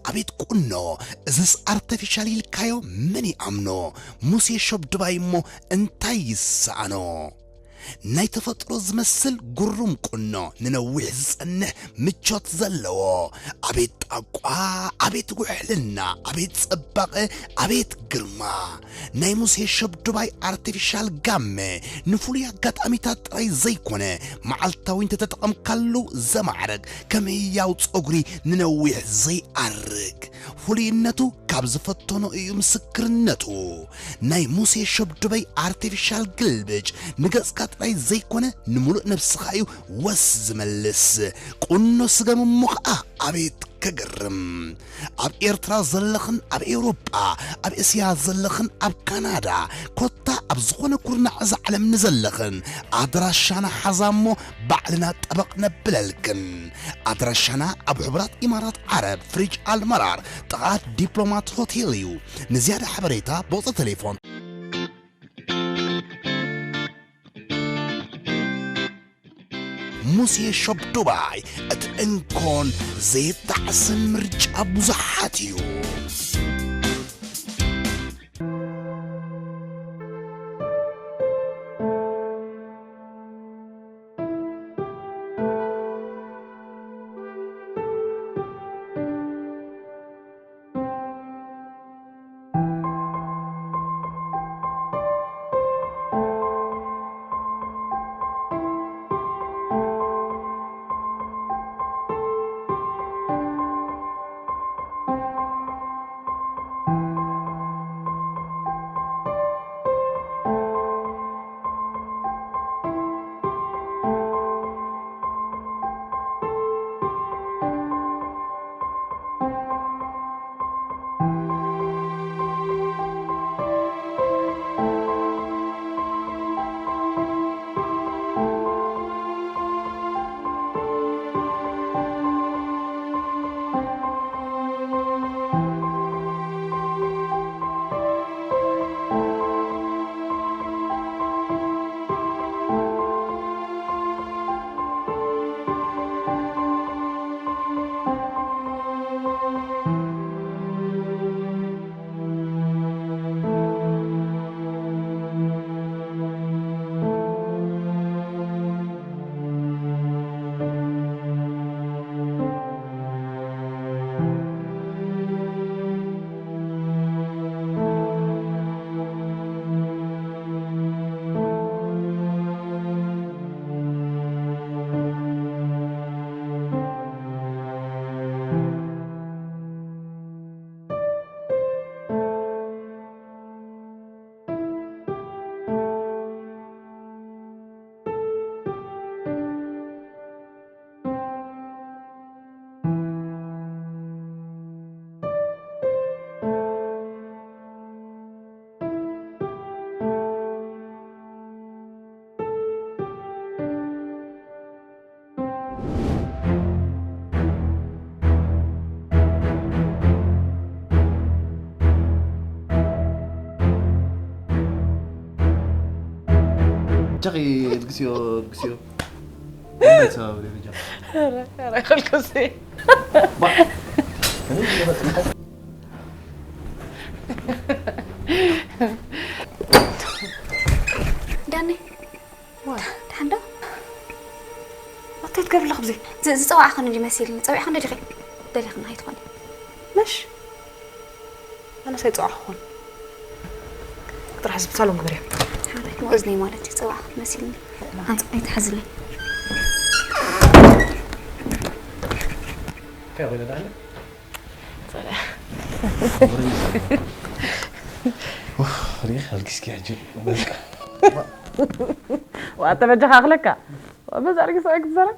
ኣቤት ቁኖ፣ እዝስ ኣርተፊሻል ኢልካዮ መን ይኣምኖ? ሙሴ ሸብ ድባይ እሞ እንታይ ይሰኣኖ? ናይ ተፈጥሮ ዝመስል ግሩም ቁኖ፣ ንነዊሕ ዝጸንሕ ምቾት ዘለዎ። ኣቤት ጣቋ፣ ኣቤት ውሕልና፣ ኣቤት ጽባቐ፣ ኣቤት ግርማ። ናይ ሙሴ ሸብ ድባይ ኣርቲፊሻል ጋመ ንፍሉይ ኣጋጣሚታት ጥራይ ዘይኮነ፣ መዓልታዊ እንተተጠቐምካሉ ዘማዕርግ፣ ከም ህያው ጸጉሪ ንነዊሕ ዘይኣርግ። ፍሉይነቱ ካብ ዝፈተኖ እዩ ምስክርነቱ። ናይ ሙሴ ሸብ ድባይ ኣርቲፊሻል ግልብጭ ንገጽካ ጥራይ ዘይኮነ፣ ንምሉእ ነብስኻ እዩ ወስ ዝመልስ። ቁኖ ስገም እሞ ኸኣ ኣቤት ከገርም! ኣብ ኤርትራ ዘለኽን ኣብ ኤውሮጳ፣ ኣብ እስያ ዘለኽን ኣብ ካናዳ፣ ኮታ ኣብ ዝኾነ ኩርናዕ እዛ ዓለም ንዘለኽን፣ ኣድራሻና ሓዛ እሞ ባዕልና ጠበቕ ነብለልክን። ኣድራሻና ኣብ ሕቡራት ኢማራት ዓረብ፣ ፍሪጅ ኣልመራር፣ ጥቓ ዲፕሎማት ሆቴል እዩ። ንዝያዳ ሓበሬታ ብቑጽሪ ቴሌፎን። ሙሴ ሾፕ ዱባይ፣ እቲ እንኮን ዘይጣዕስን ምርጫ ብዙሓት እዩ። ጃኺ፣ ድግስዮ፣ ድግስዮ። ኧረ፣ ኧረ፣ ኣይኸልኩሲ። ዳኒ፣ ዋ። ደሓን ዶ? እንታይ ትገብሪ ኣለኹ ብዘይ? ዝ-፣ ዝጸዋዕኽን እንጂ መሲልኒ። ጸዊዕኽን ዶ ዲኺ? ደሊኽን ከይትኾኒ። ምሽ? ኣነስ ኣይጸዋዕኹን። ጥራሕ ዝብ ሳሎን ግበርያ። ሓራይ፣ ምእዝነይ ማለት እዩ፣ ጸዋዕኽን መሲልኒ። ኣንጻ ኣይትሓዝለይ። እንታይ ኮይነ ደኣ? ኡፍ፣ ሪኢኺ ኣልጊስኪ ሕጂ። በቃ። ዋ፣ ተበጃኻ ኣኽለካ። ዋ፣ በዛ ኣልጊስ ክትዛረብ?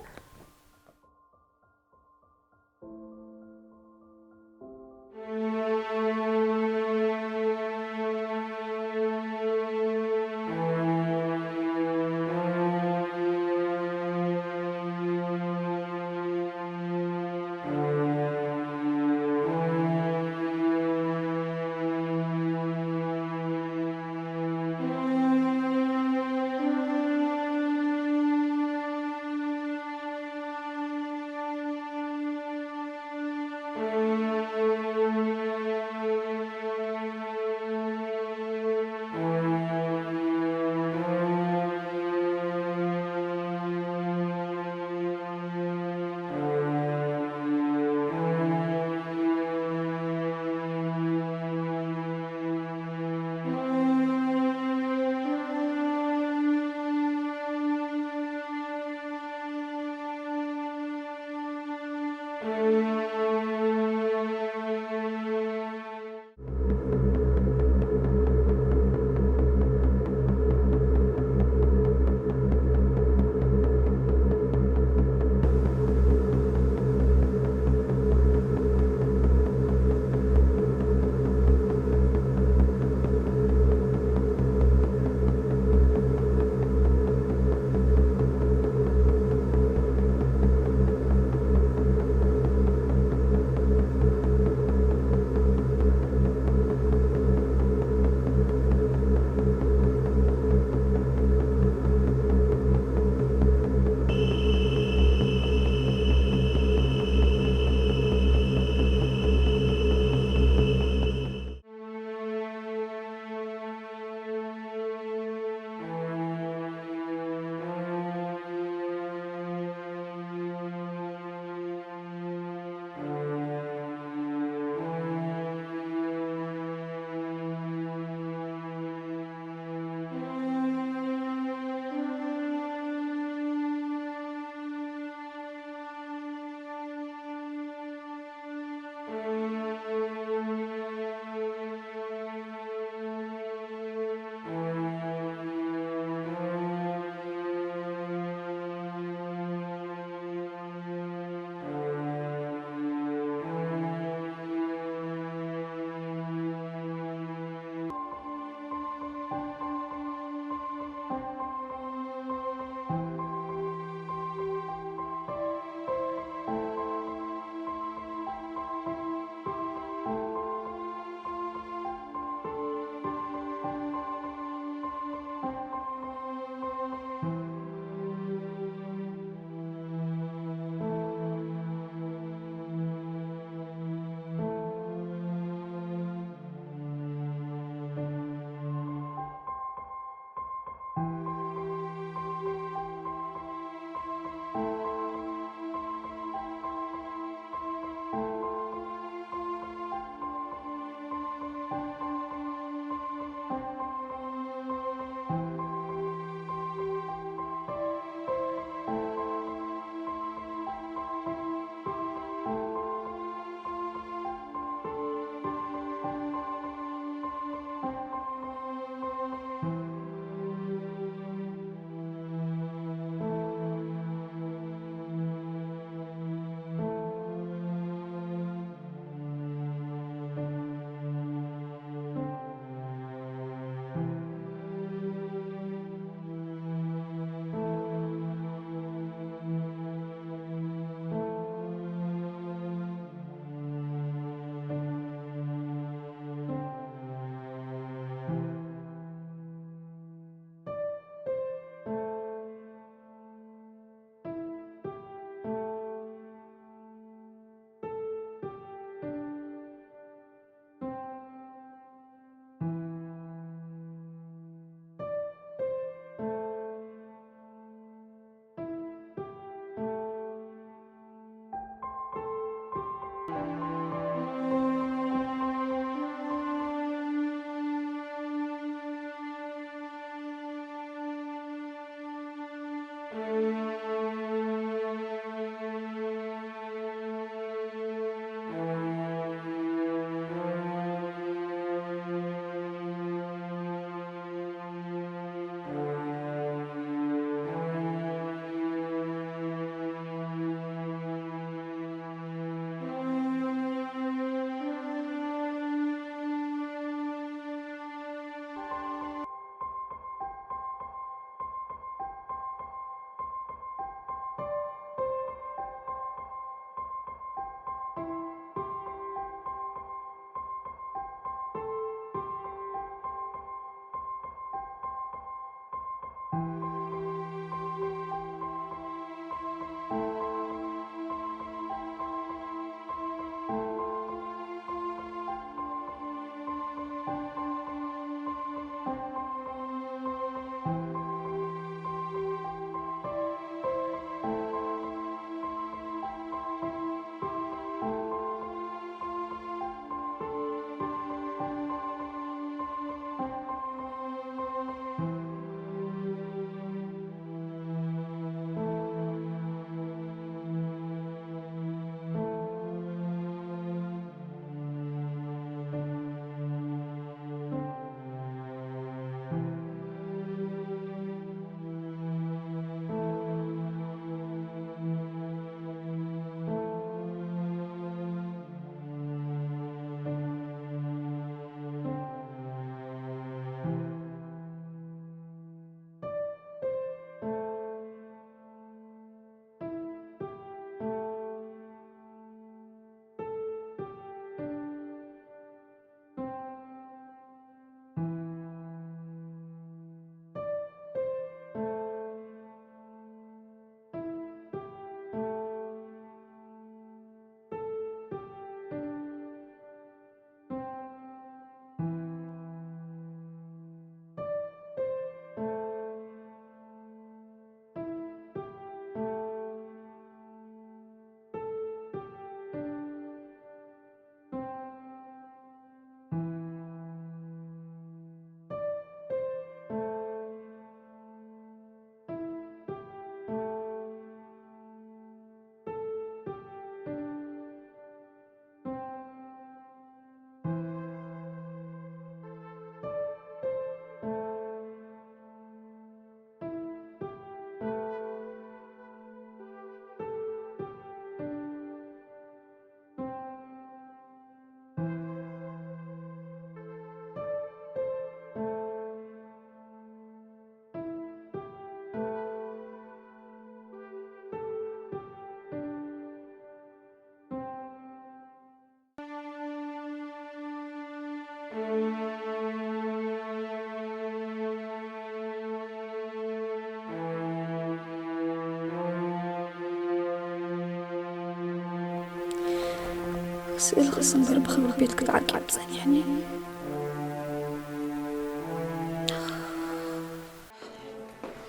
ስእልኽስ እምበር ብኽብሪ ቤት ክትዓቂብ ጸኒሕኒ።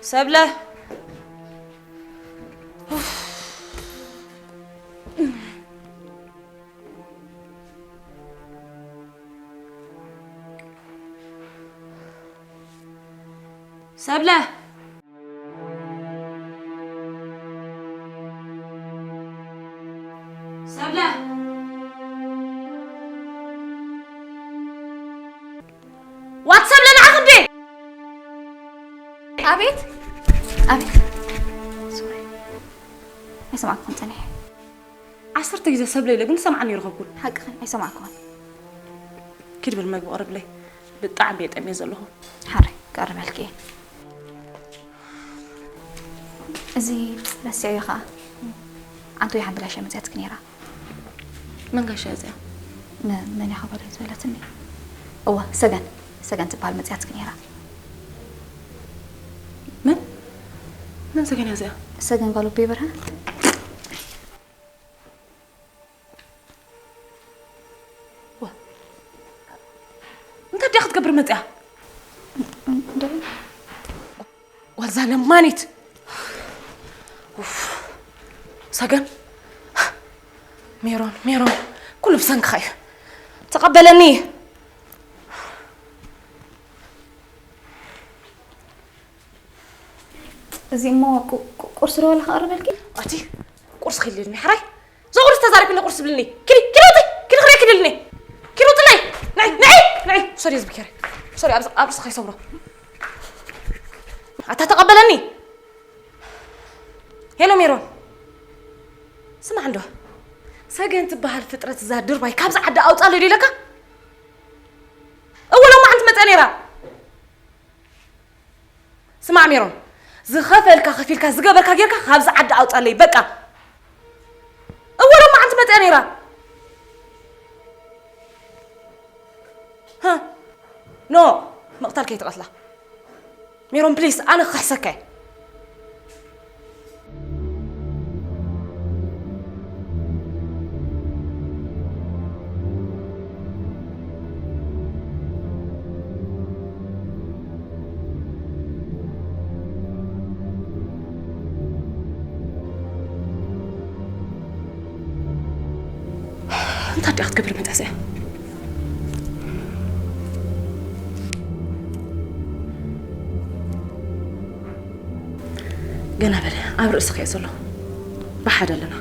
ሰብለ! ሰብለ! ሰብለ! ዋት ሰብለ ንዓኺ እንዴ? ኣቤት! ኣቤት! ሶሪ። ኣይሰማዕኩን ጸኒሐ። ዓሰርተ ግዜ ሰብለ ኢለ ግን ዝሰምዓኒ ይረኸብኩን። ሓቅኺ ኣይሰማዕኩን። ኪድ ብል መግቢ ቅርብለይ። ብጣዕሚ እየ ጠምየ ዘለኹ። ሓራይ፣ ክቐርበልኪ እየ። እዚ ረሲዐዮ ኸኣ። ኣንቱ ሓንቲ ጋሻ መጽያትኪ ነይራ። መን ጋሻ እዚኣ? ም-፣ መን እያ ኸበዶ ዝበለትኒ? እወ፣ ሰገን። ሰገን ትበሃል መጽያትኪ ነይራ። መን? መን ሰገን እያ እዚኣ? ሰገን ጓል ኣቦይ ብርሃን። ዋ። እንታይ ድያ ክትገብር መጽያ? እንደ- ጓል ዛ ለማኒት። ኡፍ። ሰገን። ሜሮን፣ ሜሮን። ኩሉ ብሰንክኻ እዩ። ተቐበለኒ። እዚ እሞ ቁ-፣ ቁ-፣ ቁርሲ ዶ ወላ ክቐርበልኪ? ኣቲ ቁርሲ ክልልኒ፣ ሕራይ። እዛ ቁርሲ ተዛሪብኒ ቁርሲ ብልኒ። ኪዲ፣ ኪዲ ውጢ፣ ኪዲ ክሪኣ ኪድልኒ። ኪዲ ውጥለይ። ንዒ፣ ንዒ፣ ንዒ። ውሰዲ ዝብከሪ። ውሰዲ፣ ኣብ፣ ኣብ ርእሲ ከይሰብሮ። ኣታ ተቐበለኒ። ሄሎ ሜሮን። ስማዕ እንዶ። ሰገን ትበሃል ፍጥረት እዛ ድርባይ ካብዚ ዓዲ ኣውጻለይ ዶ ኢለካ? እወ ሎማዓንቲ መጽያ ነይራ። ስማዕ ሜሮን፣ ዝኸፈልካ ከፊልካ፣ ዝገበርካ ጌርካ፣ ካብዚ ዓዲ ኣውጻለይ፣ በቃ። እወ፣ ሎማዓንቲ መጽያ ነይራ። ሃ፣ ኖ፣ ምቕታል ከይትቐትላ። ሜሮን፣ ፕሊስ፣ ኣነ ክኽሕሰካ እየ። እንታይ ዲኣ ክትገብር መጽያ እዚኣ? ገና በለ፣ ኣብ ርእስኻ እየ ዘሎ። ብሓደ ኣለና።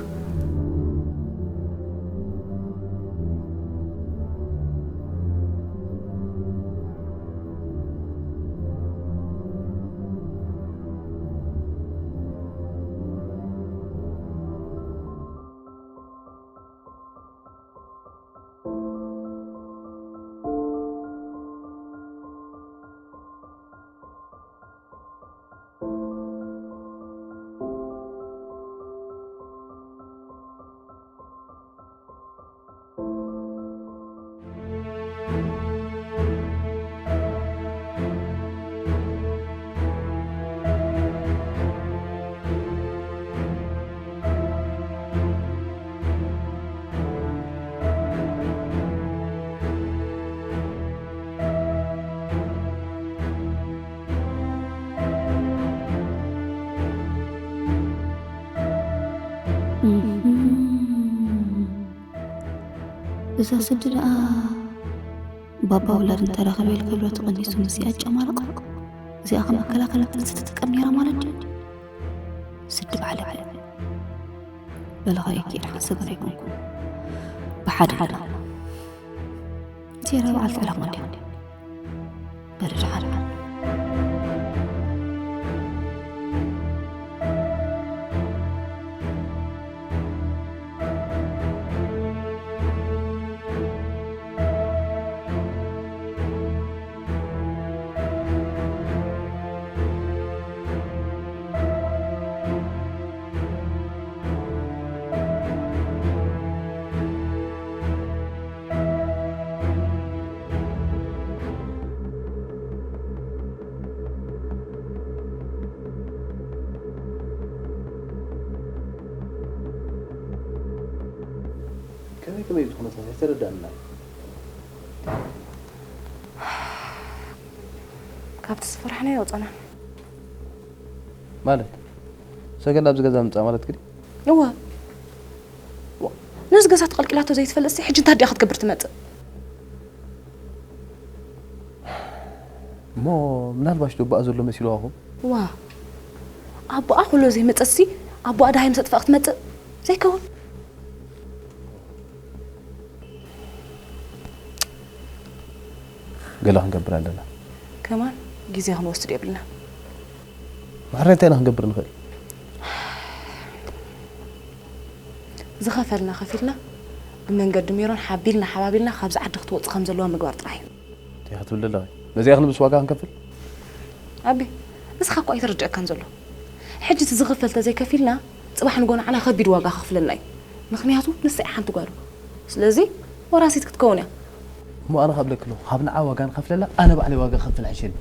እዛ ስዲ ደኣ ባባ ውላድ እንተረኸበ ኢልካ ኢሉ ተቐኒሱ ምስኣ ኣጨማልቓ። እዚኣ ከም መከላኸሊ ጥርሲ ትጥቀም ነይራ ማለት ድዩ? ስዲ ባዕላ። በለኻ ኢኪ ሓሰብ ኣይኮንኩ። ብሓደ ሓዳ። ሴራ በዓል ተዕላቕ ወንድያ። በረድ ሓዳ። ኣይተረዳእና። ካብቲ ዝፈራሕናዮ ኣውፀና። ማለት ሰገን ኣብዚ ገዛ ምፃ ማለት ግዲ እወ፣ ነዚ ገዛ ተቐልቂላቶ ዘይትፈልጥሲ ሕጂ እንታይ ድኣ ክትገብር ትመፅእ? እሞ ምናልባሽ ዶ ኣቦኣ ዘሎ መሲልዋ ኹም? ዋ፣ ኣቦኣ ኩሎ ዘይመፀሲ ኣቦኣ ደሃይ ምስ ኣጥፋእ ክትመፅእ ዘይከውን። ገለ ክንገብር ኣለና። ከማን ግዜ ክንወስድ የብልና። ማዕረ እንታይ ኢና ክንገብር ንኽእል? ዝኸፈልና ከፊልና ብመንገዲ ሜሮን ሓቢልና ሓባቢልና ካብዚ ዓዲ ክትወፅእ ከም ዘለዋ ምግባር ጥራሕ እዩ። እንታይ ክትብል ኣለኻ? ነዚኣ ክንብስ ዋጋ ክንከፍል? ኣቢ፣ ንስኻ እኮ ኣይተረድአካን ዘሎ። ሕጂ እቲ ዝኽፈል ተዘይከፊልና ፅባሕ ንጎ ንዓና ከቢድ ዋጋ ከኽፍለና እዩ። ምኽንያቱ ንሳ እያ ሓንቲ ጓሉ። ስለዚ ወራሲት ክትከውን እያ። እሞ ኣነ ካብ ለክሎ ካብ ንዓ ዋጋ ንኸፍለላ ኣነ ባዕለይ ዋጋ ክኸፍል ኣይሸኒ።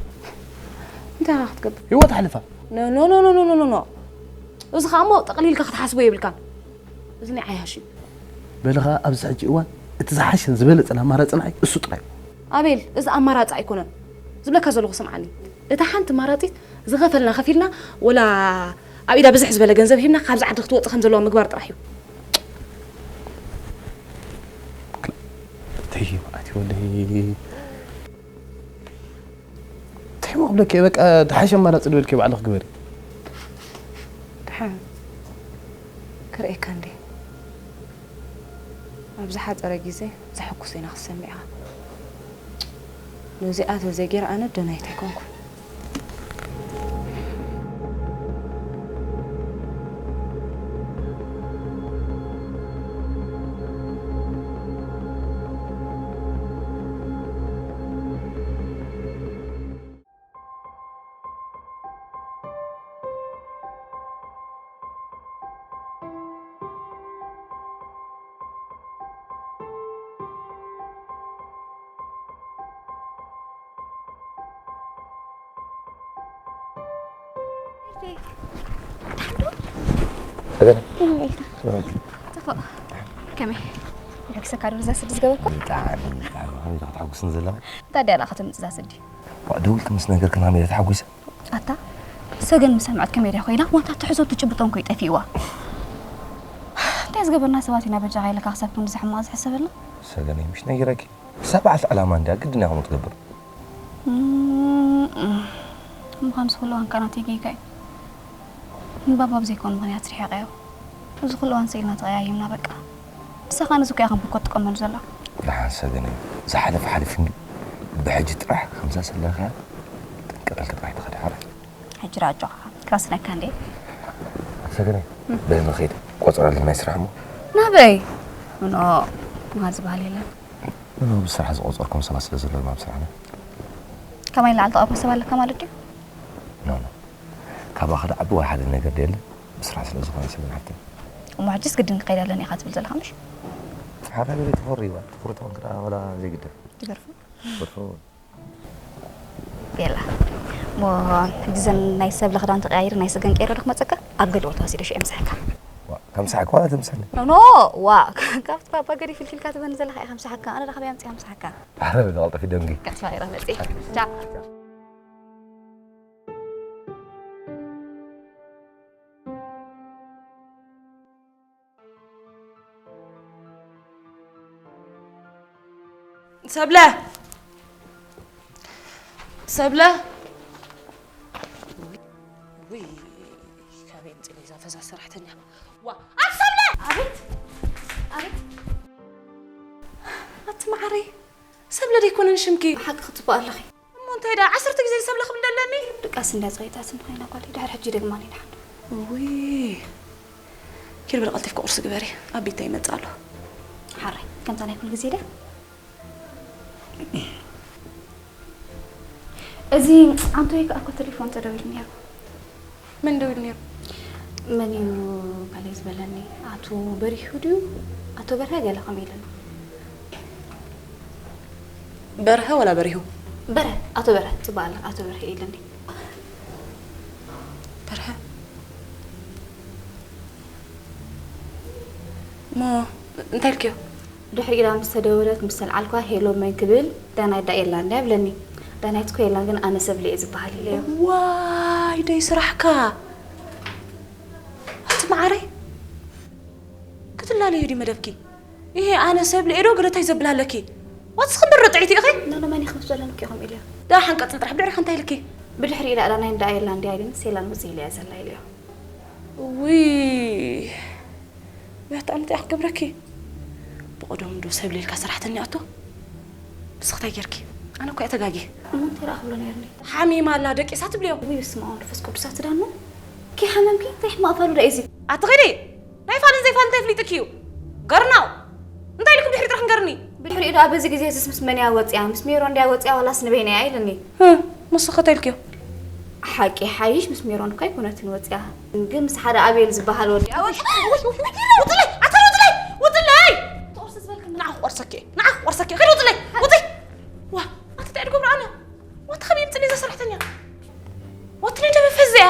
እንታይ ኢኻ ክትገብር? ህይወት ኣሕልፋ። ኖ ኖ ኖ ኖ ኖ ኖ ኖ። እዚ ኸኣ እሞ ጠቕሊልካ ክትሓስቦ የብልካን። እዚ ናይ ዓያሽ እዩ። በልኻ ኣብዚ ሕጂ እዋን እቲ ዝሓሸን ዝበለጸን ኣማራጺ ንዓይ እሱ ጥራይ እዩ። ኣቤል፣ እዚ ኣማራጺ ኣይኮነን። ዝብለካ ዘለኹ ስምዓኒ። እታ ሓንቲ ኣማራጺት ዝኸፈልና ከፊልና ወላ ኣብ ኢዳ ብዝሕ ዝበለ ገንዘብ ሂብና ካብዚ ዓዲ ክትወጽእ ከም ዘለዋ ምግባር ጥራሕ እዩ። ተይ መዓት ወለይ። እንታይ እሞ ክብለኪ እየ፣ በቃ ዝሓሸ ኣማራፂ ዝበልኪ ባዕልኺ ግበሪ። ደሓን ክርእየካ እንዴ? ኣብ ዝሓፀረ ግዜ ዘሐኩስ ኢና ክትሰምዕ ኢኻ። ነዚኣ ተዘይገይረ ኣነ ደናይት ኣይኮንኩን። ጽቡቕ። ከመይ? የሐጉሰካ ዶ እዛ ስዲ ዝገበርኩ? ብጣዕሚ፣ ብጣዕሚ። ከመይ ኢኻ ክትሐጉስኒ ዘለኻ? እንታይ ድያ ደኣ ክትምጽእ እዛ ስዲ? ዋእ፣ ደዊልኪ ምስ ነገርክን ከመይ ኢለ ተሓጒሰ። ኣታ፣ ሰገን ምስ ሰምዐት ከመይ ድያ ኮይና? ዋንታ ትሕዞ ትጭብጦ እንኮ እዩ ጠፊእዋ። እንታይ ዝገበርና ሰባት ኢና በጃኻ ኢለካ ክሳብ ክንድዚ ሕማቕ ዝሕሰበልና? ሰገነይ፣ ምሽ ነጊረኪ። እሳ በዓልቲ ዕላማ እንድያ፣ ግድን እያ ከምኡ ትገብር። እም፣ እም። እሞ ከምዚ ኩሉ እዋን ከኣ ናተይ ጌጋ እዩ። ንባባ ብዘይኮን ምኽንያት ርሒቐዮ። እዚ ኩሉ እዋን ስኢልና ተቐያይምና በቃ። ንሳ ከኣ ነዚ እኮ እያ ከም ብኮት ትጥቀመሉ ዘላ። ደሓን ሰገነይ፣ ዝሓለፈ ሓሊፉ እንድዩ። ብሕጂ ጥራሕ ከምዛ ዘለኻያ ጥንቅቕ ኢልኪ ጥራሕ ትኸዲ ሓራይ። ሕጂ ደኣ ኣጆኻ፣ ክረስነካ እንድየ። ሰገነይ፣ በይ ንኸይድ። ቆጸራ ኣለና ናይ ስራሕ እሞ። ናበይ? ምኖ፣ ምኻድ ዝበሃል የለን። ንብስራሕ ዝቖጸርኩም ሰባት ስለ ዘለዉ ናብ ስራሕና። ከማይ ንላዕሊ ተቐርቦ ሰብ ኣለካ ማለት ድዩ? ኖ፣ ኖ። ካባኺ ደኣ ዓቢ ወይ ሓደ ነገር ድየለ፣ ብስራሕ ስለ ዝኾነ ሰብ ንሓፍተይ። እሞ ሕጅስ ግድን ክኸይድ ኣለኒ ኢኻ ትብል ዘለኻ ምሽ? ሓራይ በለይ ትፈርይዋ፣ ትፈርቶ እንክዳ ወላ ዘይግድን። ትገርፎ? ትገርፎ። ቤላ። እሞ ሕጂ ዘን ናይ ሰብለ ክዳን ተቐያይሪ ናይ ሰገን ቀይረ ዶ ክመጸካ? ኣብ ገለ ቦታ ወሲደ ሽዑ የምስሓካ። ዋ፣ ከምስሓካ ዋላ ተምስሓኒ? ኖ፣ ኖ፣ ዋ፣ ካብቲ ባባ ገዲፍ ኢልኪልካ ትበኒ ዘለኻ እየ ከምስሓካ። ኣነ ዶ ካበይ ኣምጺኣ ከምስሓካ? ኣረ፣ በዛ ቀልጠፊ ደንጊ። ቀልጢፋ ኢረ መጺእ። ቻው። ሰብለ! ሰብለ! ውይ፣ ካበይ ኣምፂእለ እዛ ፈዛዝ ሰራሕተኛ? ዋ፣ ኣቲ ሰብለ! ኣቤት! ኣቤት! ኣቲ መዓረይ፣ ሰብለ ዶ ኣይኮነን ሽምኪ? ብሓቂ ክትፅብቂ ኣለኺ። እሞ እንታይ ደኣ ዓሰርተ ግዜ ንሰብለ ክብል ደለኒ? ድቃስ እንድያ ጸይጣትኒ ኮይና ጓለይ፣ ድሕሪ ሕጂ ይደግማ እየ ደሓን። እውይ። ኪዲ በሊ ቀልጢፍኪ ቁርሲ ግበሪ፣ ኣቢታ ይመጽእ ኣሎ። ሓራይ፣ ከምታ ናይ ኩሉ ግዜ ድያ? እዚ ኣንቶይ ከኣ እኮ ቴሌፎን ተደዊሉ ነይሩ። መን ደዊሉ ነይሩ? መን እዩ ካልእ ዝበለኒ? ኣቶ በሪሁ ድዩ? ኣቶ በርሀ ገለ ከምኡ ኢሉኒ። በርሀ ወላ በሪሁ? በርሀ፣ ኣቶ በርሀ፣ ጽቡቕ ኣለኻ፣ ኣቶ በርሀ ኢሉኒ። በርሀ? እሞ እንታይ ኢልክዮ? ድሕሪኡ ኢላ ምስ ተደወለት ምስ ሰልዓልኳ ሄሎ መን ክብል ዳናይት ዳ የላን ድያ ይብለኒ። ዳናይት እኮ የላን ግን ኣነ ሰብለ እየ ዝበሃል ኢለዮ። ዋይ ደይ ስራሕካ ኣቲ መዓረይ ክትላለዩ ዲ መደብኪ ይሄ ኣነ ሰብ ልኤዶ ገለታይ ዘብላለኪ ዋትስ ክንበር ርጥዒቲ ኢኺ። ኖ ኖ መን ኢኺ ምስ በለንኪ ኢኹም ኢለዮ። ዳ ሓንቀጽል ጥራሕ ብድሕሪ ከንታይ ኢልኪ። ብድሕሪ ኢላ ዳናይት ዳ የላን ድያ ኢልኒ ሴላን ውጽእ ኢለያ ዘላ ኢለዮ። ውይ ውያት ኣነ እንታይ ክገብረኪ። ብቐደሙ ዶ ሰብ ሌልካ ሰራሕተኛ ኣቶ ንስኽታይ ጌርኪ። ኣነ እኮ እያ ተጋጊ። እሞ እንታይ ደኣ ክብሎ ነይርኒ። ሓሚማ ኣላ ደቂሳ ትብልዮ። ውይ በስመ ኣብ መንፈስ ቅዱስ ኣትዳኑ። ከይሓመምኪ እንታይ ሕማቕ ፋሉዳ እዩ እዚ። ኣትኺዲ ናይ ፋልን ዘይፋል እንታይ ፍሊጥኪ እዩ። ገርናው እንታይ ኢልኩም ድሕሪ ጥራሕ ንገርኒ። ብድሕሪኡ ደኣ በዚ ግዜ እዚስ ምስ መን እያ ወፂኣ ምስ ሜሮን ድያ ወፂኣ ዋላስ ንበይና እያ ኢልኒ። ንሱ ኸተልክዮ። ሓቂ ሓይሽ ምስ ሜሮን እኳ ኣይኮነትን ወፂኣ። ግን ምስ ሓደ ኣቤል ዝበሃል ወዲ ኣወ ውፅለይ ኣታ ውፅለይ ውፅለይ። ትቑርሲ ዝበልክ ንዓ ክቆርሰኪ ንዓ ክቆርሰኪ ኸይድ ውፅለይ ውፅይ። ዋ ኣቲ እንታይ ድገብሩ ኣነ ወቲ ኸም ይምፅል እዛ ሰራሕተኛ ወቲ ንደ መፈዘያ።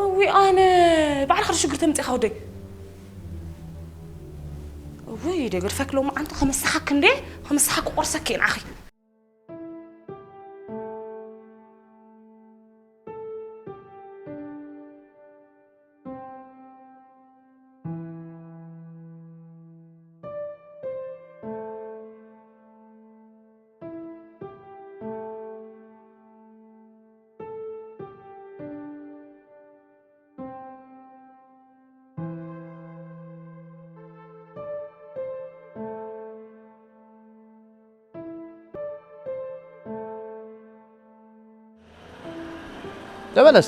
እዊ ኣነ ባዕልኻ ሽግር ተምፅእኻ ወደይ። እውይ ደገድፈክ ሎማዓንቲ ከመሳሓክ እንዴ ከመሳሓክ ቆርሰኪ ንዓኺ። ተመለስ።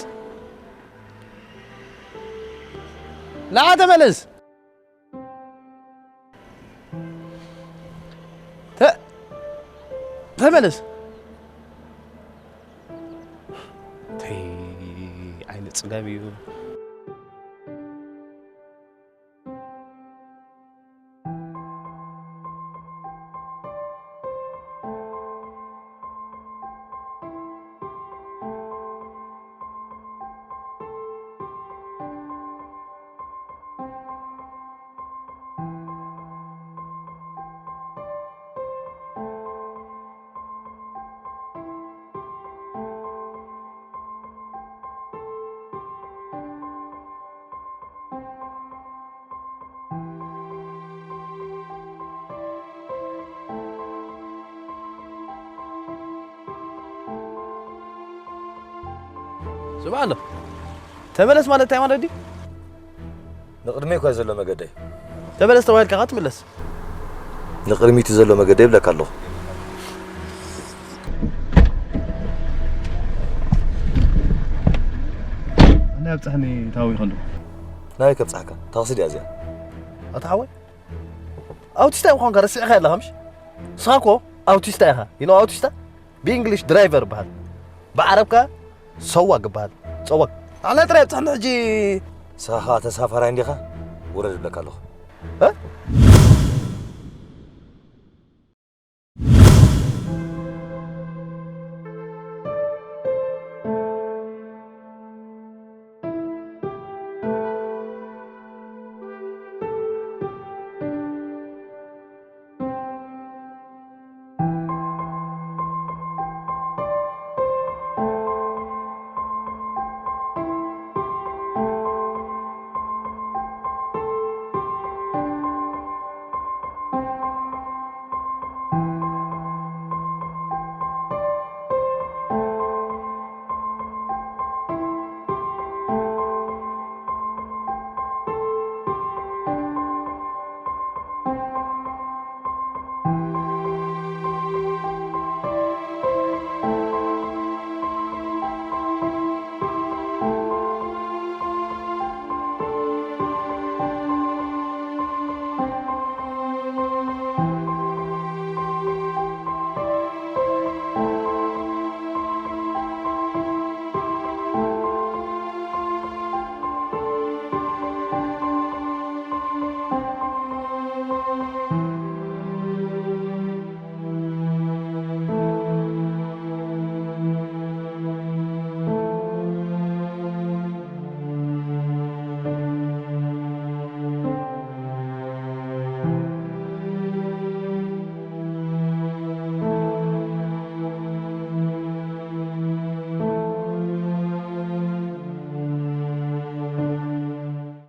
ንዓ ተመለስ። ተ-፣ ተመለስ። ተይ፣ ዓይኒ ጽጋብ እዩ። ስምዓ ኣሎ። ተመለስ ማለት እንታይ ማለት ድዩ? ንቕድመይ እኳ ዘሎ መገደይ። ተመለስ ተባሂልካ ኸዓ ትምለስ። ንቕድሚት ዘሎ መገደይ ይብለካ ኣለኹ። ኣነ ኣብጽሕኒ ታዊ ከለኹ። ናበይ ከብጽሓካ? ታክሲ ድያ እዚኣ? ኣታ ሓወይ፣ ኣውቲስታ ምዃንካ ረሲዕካ ኣለኻ ምሽ? ንስኻ እኮ ኣውቲስታ ኢኻ። You know ኣውቲስታ? ብእንግሊሽ ድራይቨር ይበሃል። ብዓረብ ከኣ ሰዋግ ይበሃል። ጸዋግ። ኣነ ጥራይ ኣብጽሕኒ ሕጂ። ንስኻ ከኣ ተሳፋራይ እንዲኻ? ውረድ እብለካ ኣለኹ። እ?